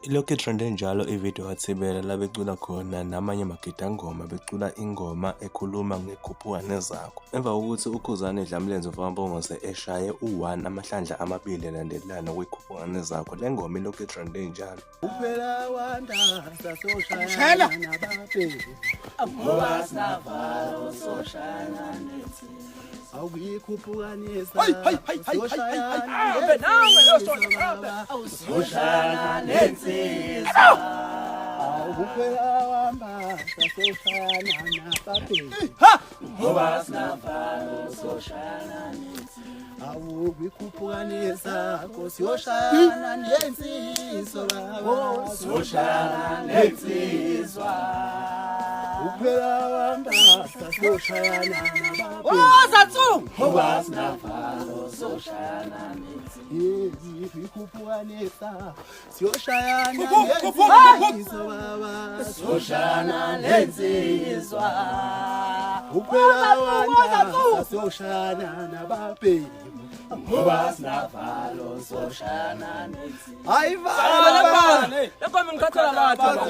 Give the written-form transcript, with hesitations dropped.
Ilokhu itrende njalo ividiyo kaThibela la becula khona namanye amagidangoma becula ingoma ekhuluma ngekhuphuka nezakho. Emva kokuthi uKhuzani Dlamlenze mfokaMpungose eshaye u-1 amahlandla amabili elandelana kwikhuphuka nezakho, le ngoma ilokhu itrende njalo. Kuphela wanda sasoshayana nababheki ngoba sinavalo soshayana nensizwa awuyikhuphukanisa soshayana nensizwa awukuphela wamba sasoshayana nababheki ngoba sinavalo soshayana nensizwa awuyikhuphukanisa siyoshayana nensizwa baba soshayana nensizwa kuphela wamba sasoshayana nababheki ngoba sinavalo soshayana nensizwa ikhuphukanisa siyoshayana nensizwa baba soshayana nensizwa kuphela wanda sasoshayana nababheki ngoba sinavalo soshayana nensizwa hayi baba Le ngoma ngikhathala batho.